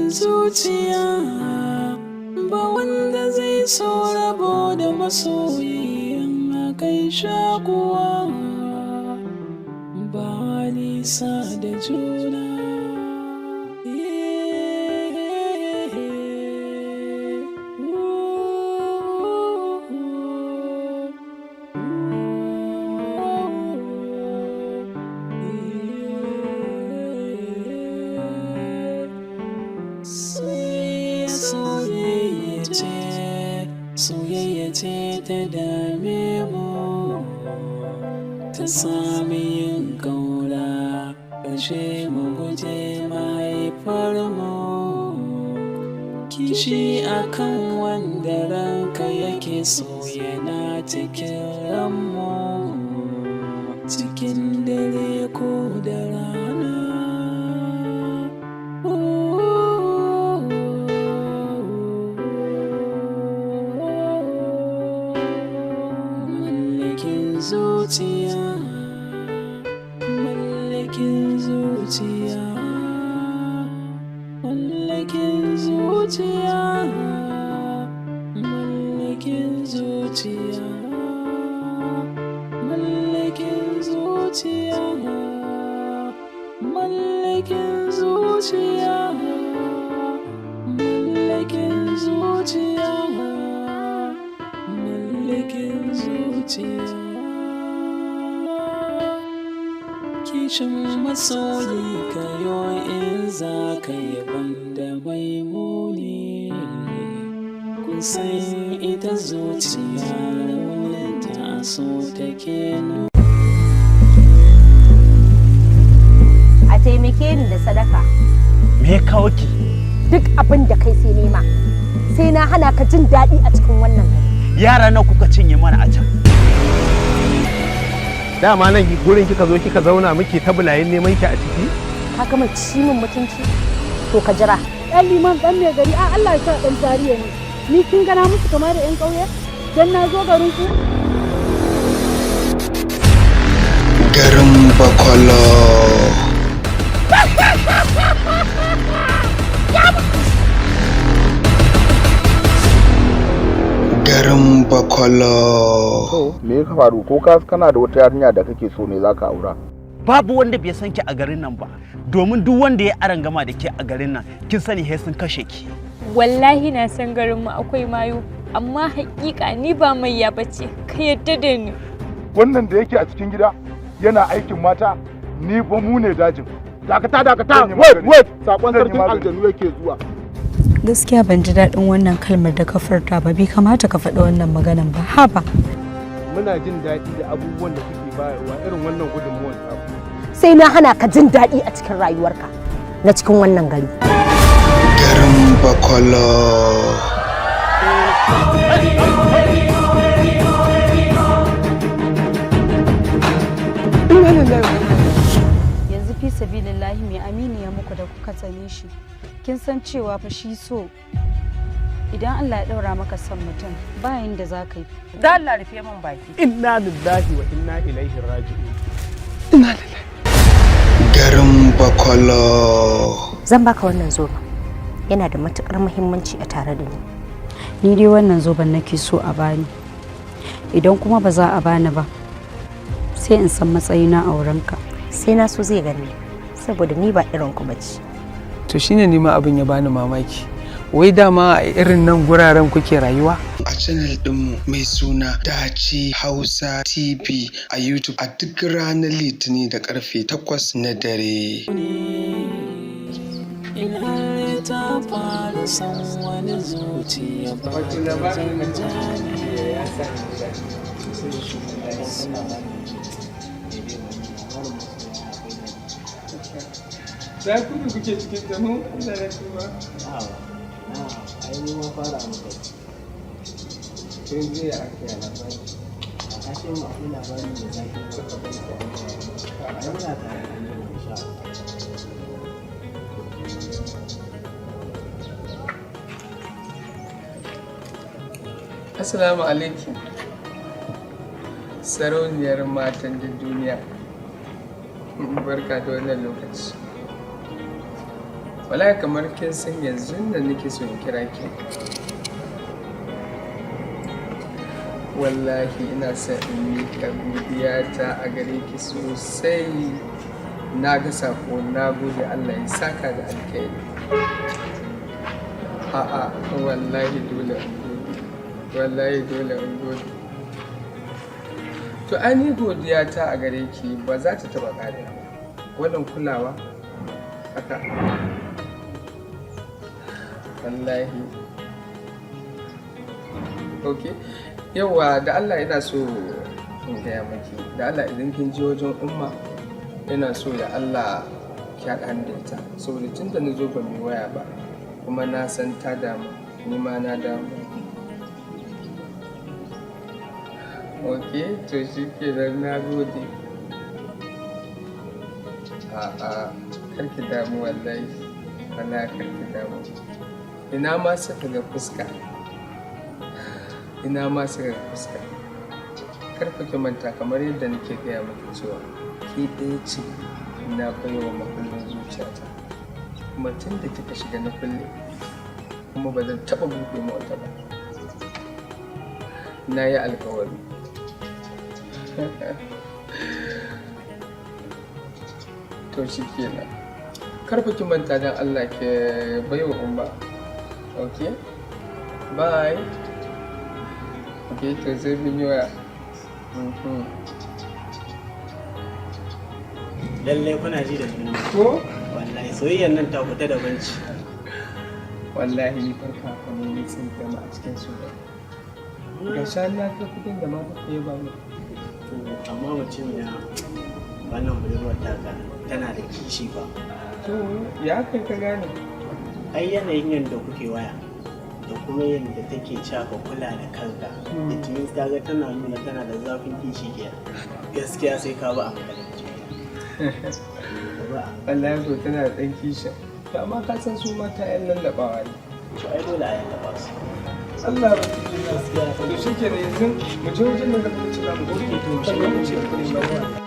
Mallakin zuciya, ba wanda zai so rabo da masoyi in akai shakuwa, ba nisa da juna. Soyayya ce, soyayya ce ta dame mu, ta sami yin kaura, ƙarshe mu guje mahaifar mu. Kishi akan wanda ranka yake so yana cikin ranmu, cikin dare ko da rana. Mallakin zuciya, mallakin zuciya, mallakin zuciya, mallakin zuciya, mallakin zuciya, mallakin zuciya, mallakin zuciya, mallakin zuciya. Kishin masoyi kayo in za ka yi banda mai muni. Kun san ita zuciya rauninta so take. A taimake ni da sadaka. Me ya kawo ki? Duk abin da kai sai nema, sai na hana ka jin daɗi a cikin wannan gari. Yara na kuka cinye mana a can. Dama nan gurin kika zo kika zauna muke ta bulayin neman ki a ciki. Ka gama ci min mutunci, to ka jira. Ɗan liman, ɗan mai gari, a Allah ya sa ɗan zariya ne. Ni kin gana musu kama da 'yan ƙauye? Dan na zo garin ku. Garin Bakwalo. Garin Bakwalo. Me ya faru? Ko ka kana da wata yarinya da kake so ne zaka aura? Babu wanda bai san ki a garin nan ba, domin duk wanda ya arangama da ke a garin nan, kin sani he sun kashe ki. Wallahi na san garinmu akwai mayu, amma hakika ni ba mai bace, ka yadda da ni. Wannan da yake a cikin gida yana aikin mata, ni fa mu ne dajin. Dakata, dakata, Zan yi wait, magani. wait, sakon Zan yi sarkin magani. aljanu yake zuwa. Gaskiya ban ji daɗin wannan kalmar da ka furta ba. Bai kamata ka faɗi wannan maganan ba, haba. Muna jin daɗi da abubuwan da kuke bayarwa, irin wannan gudunmuwan taku. Sai na hana ka jin daɗi a cikin rayuwarka na cikin wannan gari. Garin Bakwalo. Yanzu fi sabilillahi, mai Aminu ya muku da kuka tsane shi? Kin san cewa fa shi so, idan Allah ya ɗaura maka son mutum, bayan da za ka yi. Da Allah rufe min baki. Inna lillahi wa inna ilaihi raji'un. Garin Bakwalo. Zan baka wannan zoben, yana da matukar muhimmanci a tare da ni. Ni dai wannan zoben nake so a bani. Idan kuma ba za a bani ba, sai in san matsayina a wurinka. Sai na so zai gani, saboda ni ba irin ku bace. To shine ni ma abin ya bani mamaki, wai dama a irin nan guraren kuke rayuwa? A channel ɗinmu mai suna Dace Hausa TV a YouTube a duk ranar Litinin da karfe 8 na dare. In har ta fara son wani, zuciya ba Wato ta labarin nan janjani. ya sa ni ji daɗi sosai. Za ku ne kuke cikin tamu, Allah ya tuba. Ai mu ma fara muka. Sai zai aka yi labari. A kashin akwai labari mai zafi. Ai muna tare da ni insha Allah. Assalamu alaikum. Sarauniyar matan duk duniya. Barka da wannan lokaci. Wallahi kamar kin san yanzu nan nake so in kira ki. Wallahi ina son in miƙa godiyata a gare ki sosai. Na ga sako, na gode, Allah ya saka da alkhairi. A'a, wallahi dole in gode. Wallahi dole in gode. To ai ni godiyata a gare ki ba za ta taɓa ƙarewa ba. Wannan kulawa haka. Wallahi. Ok. Yauwa, da Allah ina so in gaya maki. Da Allah idan kin je wajen Umma, ina so ya Allah ki haɗa ni da ita. Saboda tun da na zo ba mu yi waya ba, kuma na san ta damu, ni ma na damu. Ok, to shi kenan, na gode. A'a, kar ki damu wallahi. Wallahi kar ki damu. Ina ma suka ga fuska. Ina ma suka ga fuska. Kar fa ki manta, kamar yadda nake gaya maki cewa ke ɗaya ce na baiwa makullin zuciyata. Kuma tun da kika shiga na kulle, kuma ba zan taɓa buɗe ma wata ba. Na yi alkawari. To shi kenan. Kar fa ki manta, don Allah ki baiwa Umma. Ok? Bye. Ok, to sai mun yi waya. Lallai kuna ji da juna. Ko? Wallahi soyayyar nan ta fita daban ce. Wallahi ni farka ka ne ni tsindama a cikin soyayya. Ga sha na kai kudin da ma kuka yaba mu. To amma mutum ya wannan budurwar taka tana da kishi ba. To ya kai ka gane? Ai yanayin yadda kuke waya da kuma yadda take cewa ka kula da kanka. It means ta ga tana nuna tana da zafin kishi kenan. Gaskiya sai ka ba a hankali. Wallahi ko tana da ɗan kishin. To amma ka san su mata 'yan lallaɓawa ne. To ai dole a lallaba su. Allah ba gaskiya. To shi kenan, yanzu mu je wajen da muka ci za mu je. To Sannan mu ce kuɗin.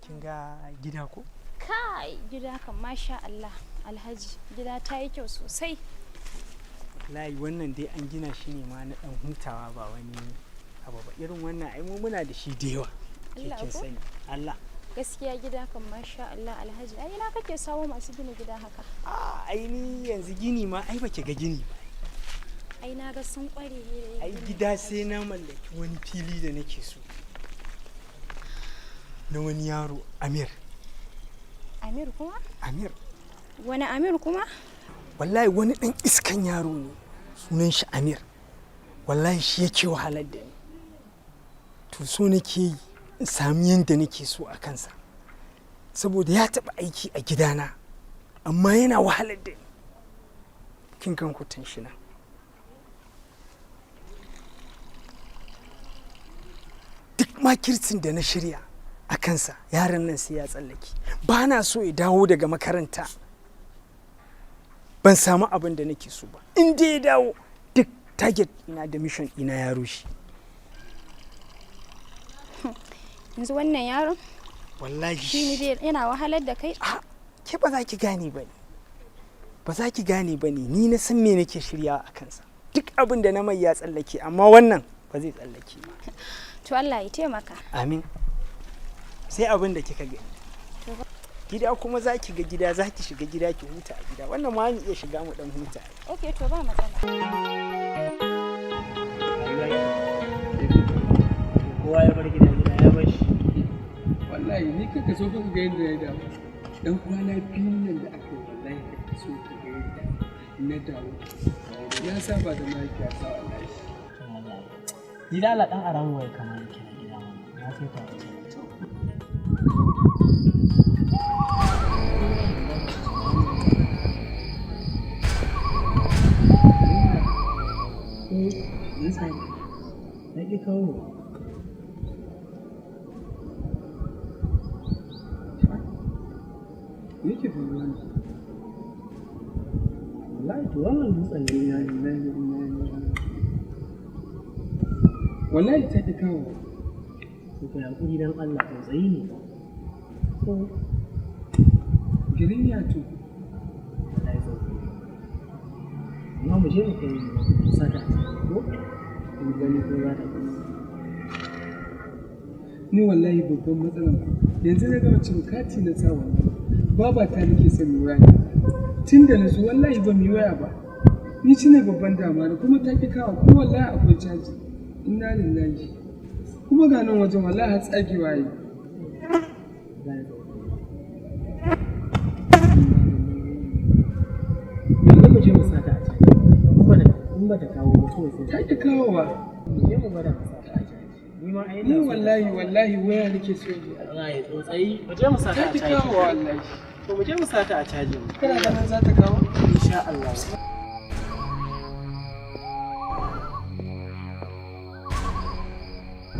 Kin ga gida ko? Kai, gida kan masha Allah, Alhaji, gida ta yi kyau sosai. Wallahi wannan dai an gina shi ne ma na dan hutawa, ba wani abu ba. Irin wannan ai mu muna da shi da yawa. Ke Allah kin ko? sani Allah. Gaskiya gida kan masha Allah, Alhaji. Ai ina kake sawo masu gina gida haka? A ai ni yanzu gini ma ai baki ga gini ba. Ai na ga sun kware ne da yin Ai gini. gida sai na mallaki wani fili da nake so na wani yaro Amir. Amir kuma? Amir. Wani Amir kuma? Wallahi wani dan iskan yaro ne, sunan shi Amir. Wallahi shi yake wahalar da ni. To so nake yi in sami yadda nake so a kansa, saboda ya taɓa aiki a gidana, amma yana wahalar da ni. Kin kan hoton shi nan. Duk makircin da na shirya a kansa, yaron nan sai ya tsallake. Ba na so ya dawo daga makaranta ban samu abin da nake so ba. In dai ya dawo, duk target ina da mission ina ya rushe. Yanzu wannan yaron Wallahi. shi ne dai yana wahalar da kai? Ke ba za ki gane ba ne, ba za ki gane ba ne. Ni na san me nake shiryawa a kansa. Duk abin da na mai ya tsallake, amma wannan ba zai tsallake ba. To Allah ya taimaka. Amin. Sai abin da kika gani. Gida kuma za ki ga gida, za ki shiga gida ki huta a gida. Wannan ma mu iya shiga mu dan huta. Okay, to ba matsala. Kowa ya bar gida, gida ya bar shi. Wallahi ni kaka so ka ga yadda ya damu. Dan kwana biyun nan da aka yi, wallahi kaka so ka ga yadda na damu. Na saba da mahaifiyata wallahi. Ni da Allah dan aran waya kamar yake na gida mana. Na sai ta wace. Kawo. Me yake faruwa ne? Wallahi to wannan dutsen ne. Inna lillahi wa inna ilaihi raji'un. Wallahi ta ki kawo. To kai hakuri dan Allah, tsautsayi ne. Girin ya to. Wallahi tsautsayi. Amma mu je mu kai sata ko? Mu gani ko za ta kai. Ni wallahi babban matsalar yanzu na gama cin kati na sa wannan. Baba ta nake son mu waya. Tun da na zo wallahi ba mu yi waya ba. Ni shi ne babban dama da kuma ta ki kawo, kuma wallahi akwai caji. Inna lillahi. Kuma ga nan wajen wallahi har tsagewa yi. Yanzu mu je mu sata a caji. In ba ta kawo ba kawai sai. Ta ki kawowa. Mu je mu gwada mu sata a caji. Ni ma ai Ni wallahi wallahi waya nake so yi. Wallahi tsautsayi. Mu je mu sata Ta a ki caji. kawowa wallahi. To mu je mu sata a caji. Kana ganin za ta kawo? Insha Allah.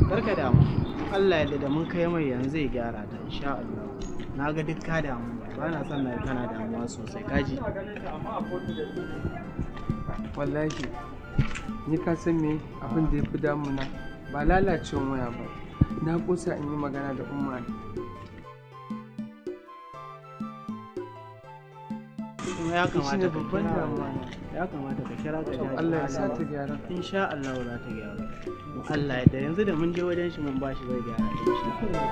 Karka damu. Allah ya da mun kai mai yanzu zai gyara ta insha Allah. Na ga duk ka damu, ba na son na kana damuwa sosai kaji. Wallahi ni ka san me abin da ya fi damuna ba lalacewan waya ba. Na kusa in yi magana da umma. Kuma ya kamata Shine ka babban kira damuwa na. Ya kamata ka kira ka jaji. Allah ya sa ta gyara. Insha Allah za ta gyara. Allah ya da yanzu da mun je wajen shi mun bashi zai gyara insha Allah.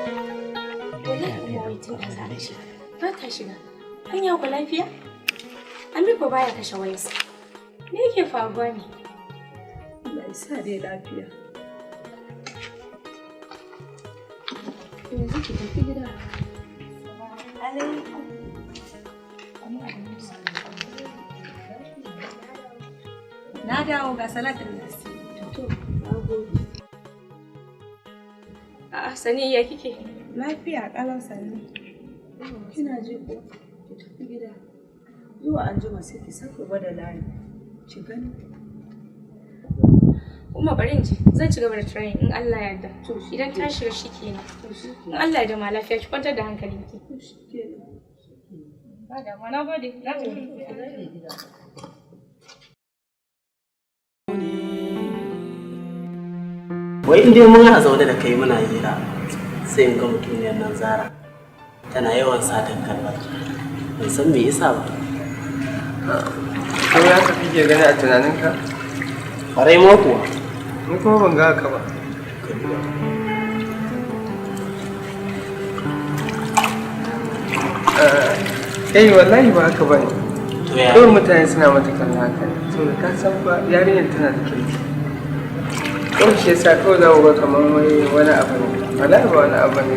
Wallahi kuma wai tun da zara shi ba ta shiga. Anya ku lafiya? Amir ba baya kashe wayarsa. Me yake faruwa ne? Allah ya sa dai lafiya. Yanzu ki tafi gida. Na dawo ga salatin nasi. To, na gode. A'a, Sani ya kike? Lafiya ƙalau sannu. Kina ji ko? Ki tafi gida. Zuwa anjima sai ki sake gwada layi. Ki gani. Umma bari in ji. Zan ci gaba da training in Allah ya yarda. Idan ta shiga shikenan. In Allah ya yarda ma lafiya, ki kwantar da hankalinki. Shikenan. Ba damuwa, na gode. Na tafi. Wai in dai muna zaune da kai muna hira sai in ga mutumiyar nan Zara tana yawan satan kalmar. Ban san me yasa ba. Ko ya tafi ke gani a tunaninka? Kwarai ma kuwa. Ni kuma ban ga haka ba. Eh wallahi ba haka bane. To ya? Kawai mutane suna mata kallon haka ne. Saboda ka san ba yarinyar tana da kirki. Kawai shi yasa kawai za ku ga kamar wai wani abu ne. Wallahi ba wani abu ne.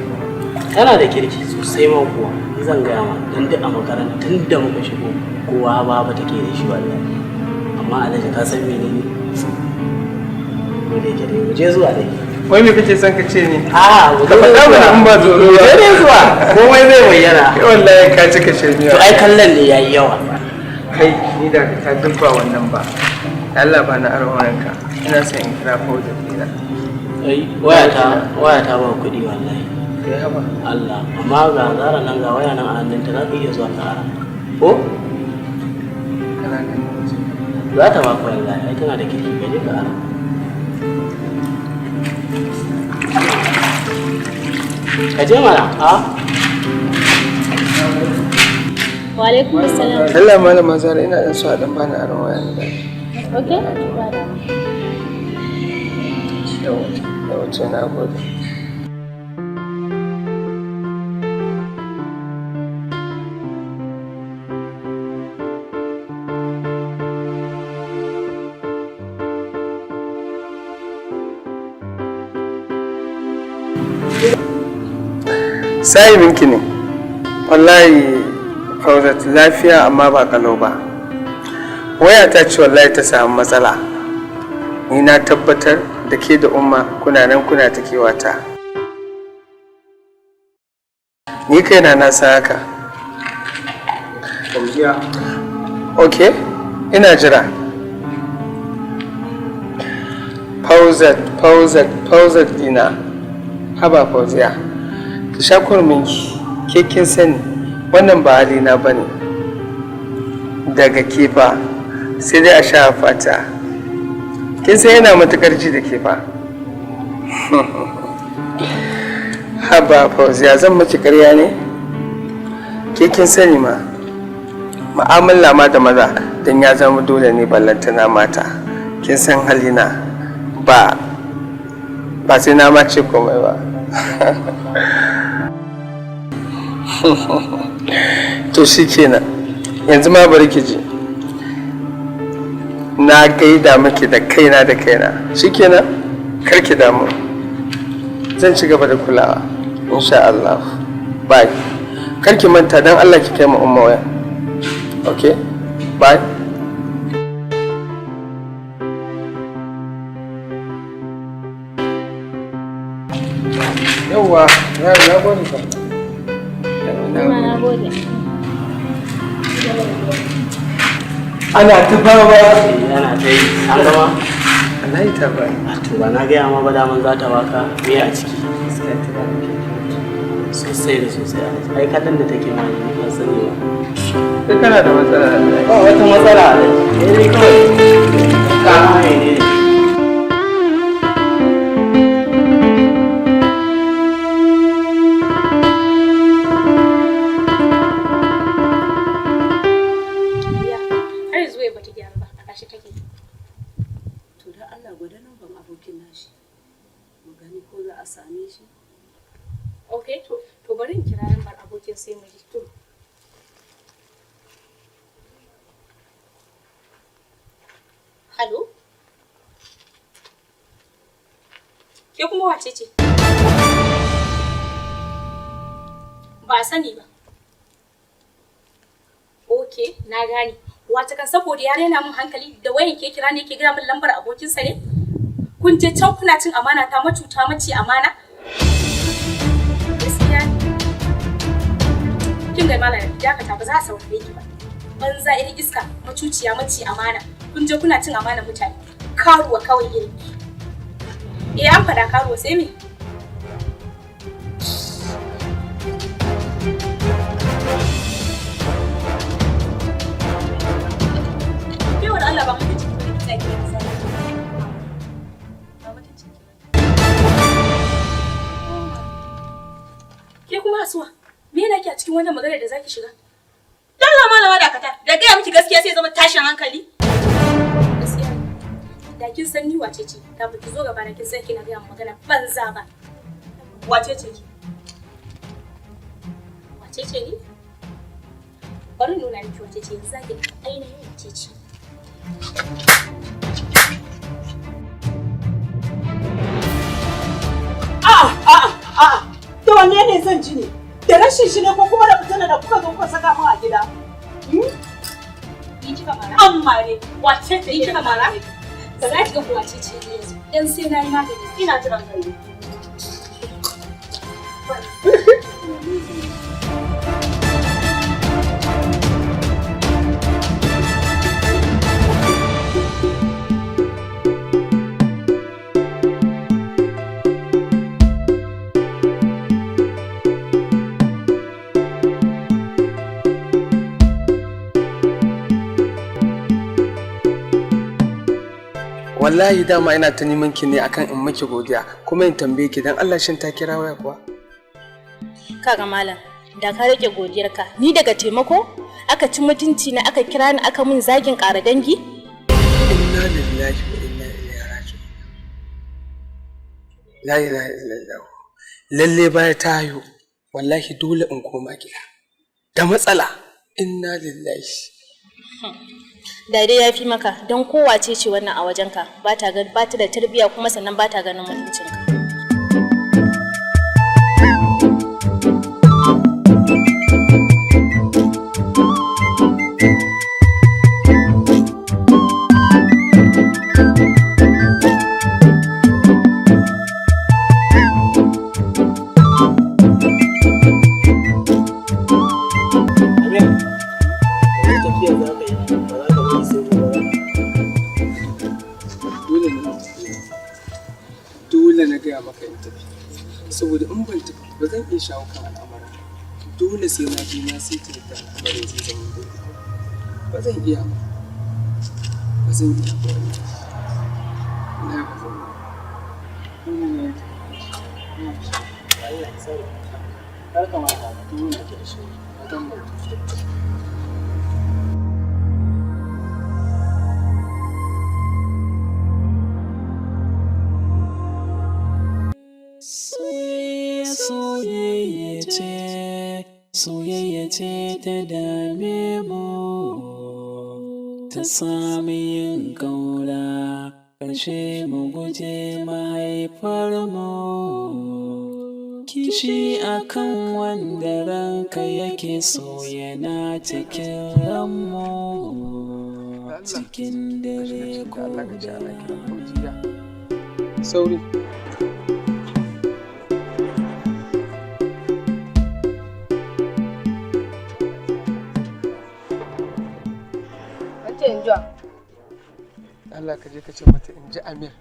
Tana da kirki sosai ma kuwa. Ni zan gaya ma dan duk a makarantun da muka shigo kowa ba ba take da shi wallahi. Amma Alhaji ka san menene? Ko da yake dai mu je zuwa dai. Wai me kake son ka ce ne? A mu Ka faɗa mana in ba tsoro ba. Je dai zuwa. Komai zai bayyana. Kai wallahi ka cika shirmiya. To ai kallon ne yayi yawa. Kai ni da ka duk ba wannan ba. Allah ba na aron wayanka. Ina son in kira Fauzat ɗina. Ai wayata ba kuɗi wallahi. Kai haba. Allah amma ga zara nan ga waya nan a hannunta za ka iya zuwa ka ara. Ko? Kana ganin waje. Za ta baka wallahi ai tana da kirki ka je ka ara. Ka je mana a? Wa alaikum assalam. Allah malama Zara ina dan so a dan bani aron waya ne da. Okay? Ba da. Yawa, yawa ce na gode. Sahibinki ne. Wallahi Fauzat lafiya amma ba kalau ba. Waya ta ce wallahi ta samu matsala. Ni na tabbatar da ke da umma kuna nan kuna ta kewata. Ni kaina na san haka. Fauziya. Ok, ina jira. Fauzat, Fauzat, Fauzat dina. Haba Fauziya. Ki sha kurminki, ke kin sani wannan ba halina ba ne. Daga kefa sai dai a sha fata. Kin san yana matuƙar ji da kefa. Haba Fauziya zan miki ƙarya ne? Ke kin sani ma. Mu'amala ma da maza don ya zama dole ne ballantana mata. Kin san halina ba ba sai na ma ce komai ba. To shi kenan yanzu ma bari ki ji na gaida miki da kaina da kaina shi kenan kar ki damu zan ci gaba da kulawa insha Allah bye kar ki manta don Allah ki kai ma umma waya okay bye. Yauwa, na gode fa. Kuma na gode. Ana ta fama. Ana ta yi. An gama? Wallahi ta bani. To ba na gaya ma ba daman za ta baka me a ciki. Sosai da sosai Alhaji. Ai kallon da take ma ni ban sani ba. Kai kana da matsala wallahi. Ba wata matsala Alhaji. Kai dai kawai. Ka ne. Ya, har yanzu wayar bata gyaru ba, a kashe take. To dan Allah gwada namban abokin nashi. Mu gani ko za a same shi. Okay, to bari in kira lambar abokin sai mu ji. To. Hello? Ke kuma wace ce? Ba a sani ba. Ok, na gane. Wata kan saboda ya raina min hankali da wayan ke kira ne ke gaya min lambar abokinsa ne? Kun je can kuna cin amana ta macuta mace amana? Gaskiya ne. Kin ga malam dakata ba za a saurare ki ba. Banza irin iska macuciya mace amana. Kun je kuna cin amana mutane. Karuwa kawai irin ki. Eh an faɗa karuwa sai me? Kewar Allah ba mutunci ki bane ki tsaya ki zai. Ba mutunci ki bane. Ke kuma asuwa, me yana ki a cikin wannan magana da zaki shiga? Dalla malama dakata, da gaya miki gaskiya sai zama tashin hankali. Gaskiya ne. Da kin san ni wace ce, da ba ki zo gaba na kin san kina gaya min magana banza ba. Wace ce ki? Wace ce ni? Bari in nuna miki wace ce yanzu zaki ga ainihin wace ce. A'a, a'a, a'a. Da wanne ne zan ji ne? Da rashin shi ne ko kuma da fitina da kuka zo kuka saka min a gida? Ni kika mara? An mare. Wace ce Ni kika mara? Za ki ga ko wace ce ni yanzu. Dan sai na yi magani. Ina jiran kallo. Wallahi dama ina ta neman ki ne akan in miki godiya kuma in tambaye ki dan Allah shin ta kira waya kuwa? Kaga malam, da ka rike godiyarka, ni daga taimako aka ci mutunci na aka kira ni aka mun zagin ƙara dangi? Inna lillahi wa inna ilaihi raji'un. La ilaha illallah. Lalle baya ta haihu. Wallahi dole in koma gida. Da matsala. Inna lillahi. Da dai ya fi maka don kowace ce wannan a wajenka ba ta ba ta da tarbiyya kuma sannan ba ta ganin mutuncinka. Amir, yanzu tafiya za ka yi ba za ka bari sai gobe ba. Dole ne. Dole na gaya maka in tafi. Saboda in ban tafi ba zan iya shawo kan al'amarin. Dole sai na je na sai ta yadda al'amarin zai zama daidai. Ba zan iya ba. Ba zan iya ba wallahi. Na ba zan iya. Dole ne in tafi. Allah ya tsare. Kar ka manta ka turo nake da shi. Ba zan manta. Soyayya ce, soyayya ce ta dame mu, ta sami yin ƙaura, ƙarshe mu guje mahaifar mu. Kishi akan wanda ranka yake so yana cikin ranmu, cikin dare ko da Sauri. Wace in jiwa? Allah ka je ka ce mata in ji Amir.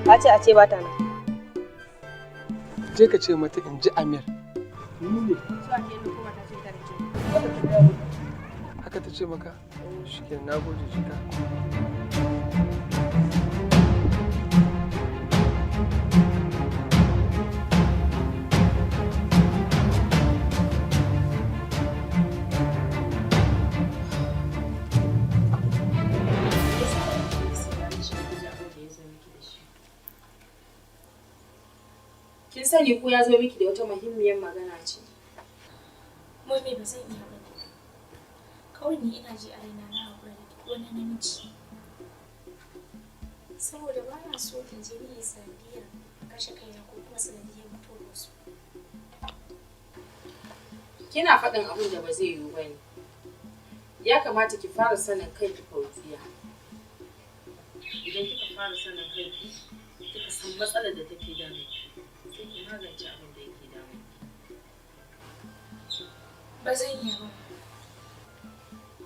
Ka ce a ce ba ta nan. Je ka ce mata in ji Amir. Ni ne. Haka ta ce maka? Shikenan na gode jika. Kin sani ko ya zo miki da wata muhimmiyar magana ce? Mummy ba zan iya ba. Kawai ni ina ji a raina na haƙura da duk wani namiji. Saboda ba na so ta je ni sanadiyar kashe kaina ko kuma sanadiyar mutuwar wasu. Kina faɗin abin da ba zai yiwu ba ne. Ya kamata ki fara sanin kanki Fauziya. Idan kika fara sanin kanki, kika san matsalar da take damun ki, sai ki magance abin da yake damun ki. Ba zan iya ba.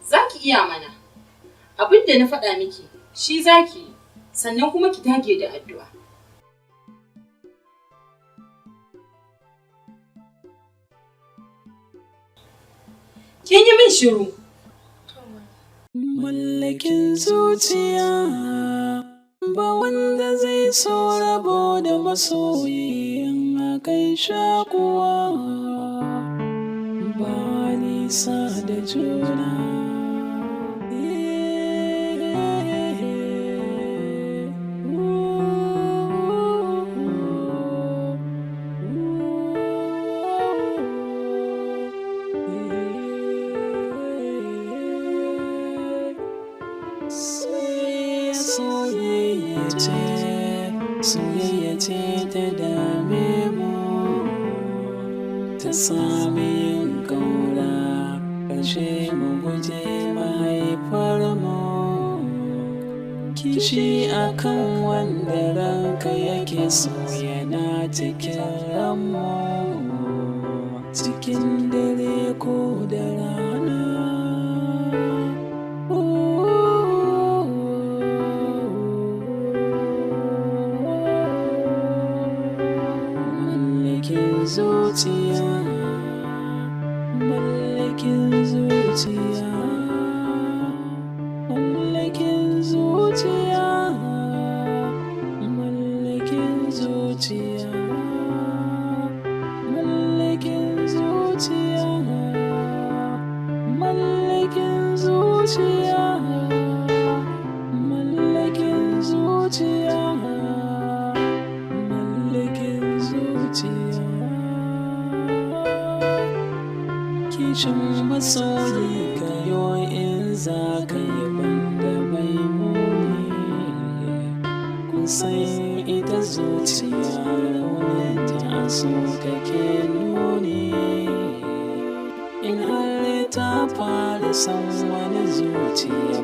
Za ki iya mana. Abin da na faɗa miki, shi za ki yi, sannan kuma ki dage da addu'a. Kin yi min shiru. Mallakin zuciya ba wanda zai so rabo da masoyi in akai shakuwa ba nisa da juna. Soyayya, soyayya ce, soyayya ce ta dame mu, ta sami yin kaura, ƙarshe mu guje mahaifar mu. Kishi akan wanda ranka yake so yana cikin ranmu, cikin dare ko da rana. Mallakin zuciya, mallakin zuciya, mallakin zuciya, mallakin zuciya, mallakin zuciya, mallakin zuciya, mallakin zuciya, mallakin zuciya. Kishin masoyi kayo in za ka yi banda mai muni. Kun san ita zuciya rauninta a so kake nuni. In har ta fara son wani zuciya